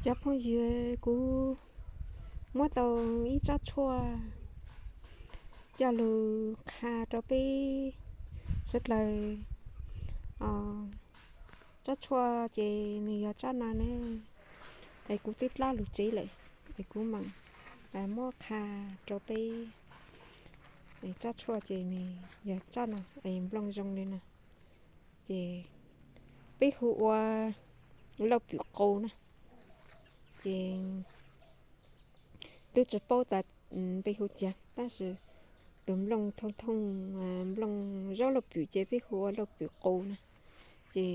Cov phooj ywg, kuv muab tau ib tsob tshuaj coj lug qha rau peb sawv dlawg. Tsob tshuaj ces nws yog tsob no ne, es kuv twb dlab lug tsev lawm, es kuv mam muab qha rau peb. Tsob tshuaj ces nws yog tsob no, es nplooj zoo li no, ces peb hu ua lauj pwm qus na. Ces twb tsis paub tas peb hu caag, tab sis tus nplooj thooj thooj, nplooj zaub lauj pwm ces peb hu ua lauj pwm qus na. Ces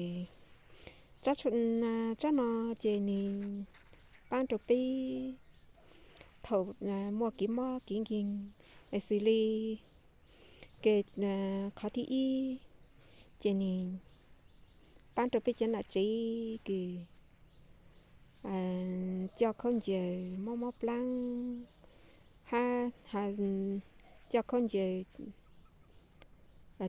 tsob no ces nws paab rau peb thaum muaj kev mob kev nkeeg, es xws li ke, qhov thib ib ces nws paab rau peb cov nam tsev kws coj khaub ncaws mob mob plaab hab coj khaub ncaws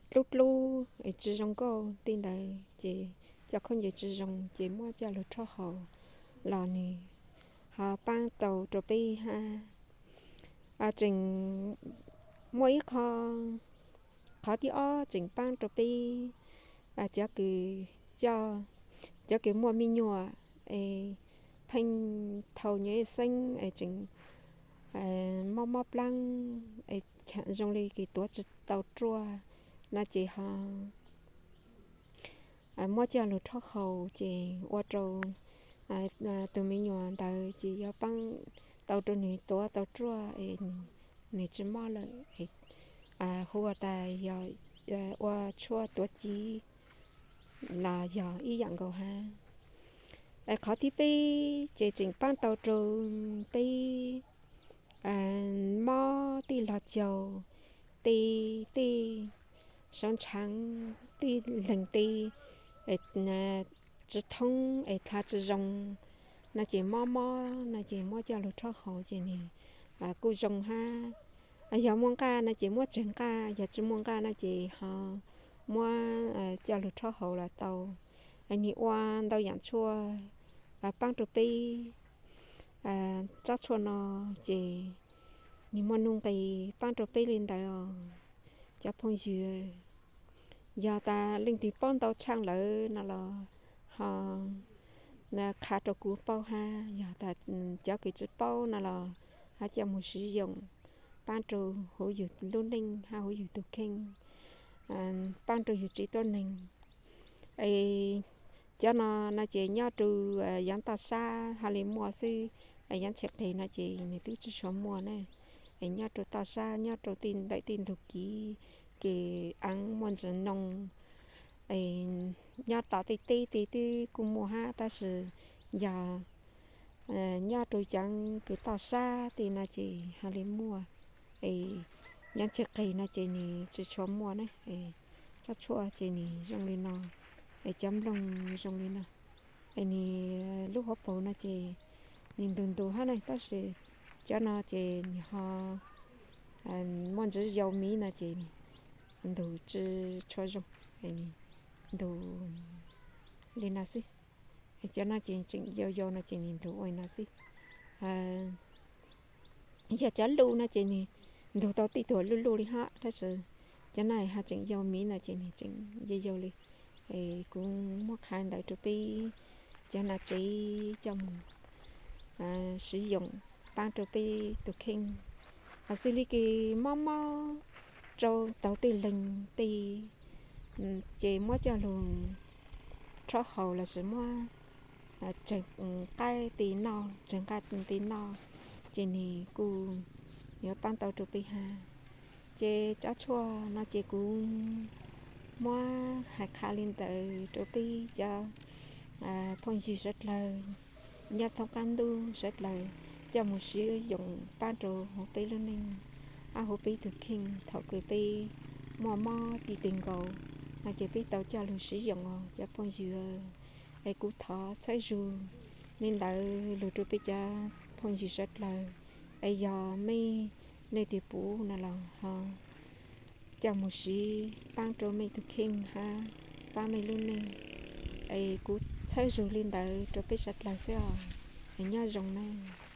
dlub dlub es tsi zoo nkauj tej ntawd, ces coj khaub ncaws tsi zoo ces muab coj lug rhaub haus los nws ho paab tau rau peb hab. Tseem muaj ib qho, qhov thib ob tseem paab rau peb cov kws, cov kws muaj me nyuam es pheej thau nyuam xeeb es tseem mob mob plaab es zoo li kws tuav tsi tau ruaj no ces ho muab coj lug rhaub haus ces ua rau tus me nyuam ntawd ces yuav paab tau rau nws tuav tau ruaj es nws tsi mob lawm. Hu ua tas yog ua tshuaj tuav ci los yog ib yaam nkaus hab. Qhov thib peb ces tseem paab tau rau peb mob tej log caug, tej, tej sawv ntshaav, tej leeg tej tsi thoob es dlha tsi zoo no ces mob mob no ces muab coj lug rhaub haus ces nws kuj zoo hab. Yog muaj nqaj no ces muab tseg nqaj, yog tsi muaj nqaj no ces ho muab coj lug rhaub haus los tau. Nws ua ntau yaam tshuaj paab rau peb. Tsob tshuaj no ces nws muaj nuj nqis paab rau peb li ntawd os cov phooj ywg. Yog tas leej twg paub ntau tshaaj lawm no los ho qha rau kuv paub hab, yog tas cov kws tsi paub no los ho coj moog siv yoog paab rau huv yug lub neej hab huv yug tug kheej, paab rau yug tsev tuab neeg. Es cov no no ces nyob rau yaav toj sab hab li muaj xwb, yaav tshem qig no ces nws twb tsi tshua muaj na. Es nyob rau toj sab nyob rau tej ntawm tej ntug kiv, kev aav muaj ntsis noog, nyob tom tej teb tej twb kuj muaj hab, tab sis yog nyob rau cov kws toj sab tej no ces hab li muaj. Es yaav tshem qig no ces nws tsi tshua muaj na. Tsob tshuaj ces nws zoo li no, es cov nplooj zoo li no. Es nws lub hauv paug no ces nws ntug ntug hab na, tab sis cov no ces nws ho muaj ntsis yau miv no ces ntug tsi tshua zoo, ntug li no xwb. Cov no ces tseem yau yau no ces nws ntug ua li no xwb. Yog cov luj no ces nws ntug tau tej tug luj luj li hab, tab sis cov no ho tseem yau miv no ces nws tseem yau yau li. Es kuv muab qha ntawd rau peb cov nam tsev coj moog siv yoog paab rau peb tug kheej. Xws li kws mob mob rau taug tej leeg tej ces muab coj lug rhaub haus lossis muab tseg qaib tej noj, tseg nqaj tej noj ces nws kuj yuav paab tau rau peb hab. Ces cov tshuaj no ces kuv muab has qha li ntawd rau peb cov phooj ywg sawv dlawg nyob thoob qaab ntuj sawv dlawg coj moog siv yoog paab rau huv peb lub neej hab huv peb tug kheej thaum kws peb muaj mob tej twg nkaus no ces peb tau coj lug siv yoog os cov phooj ywg. Es kuv thov txhawb zug li ntawd lug rau peb cov phooj ywg sawv dlawg. Es yog mej leej twg pum no los ho coj moog siv paab rau mej tug kheej hab paab mej lub neej. Es kuv txhawb zug li ntawd rau peb sawv dlawg xwb os. Nyob zoo nawb.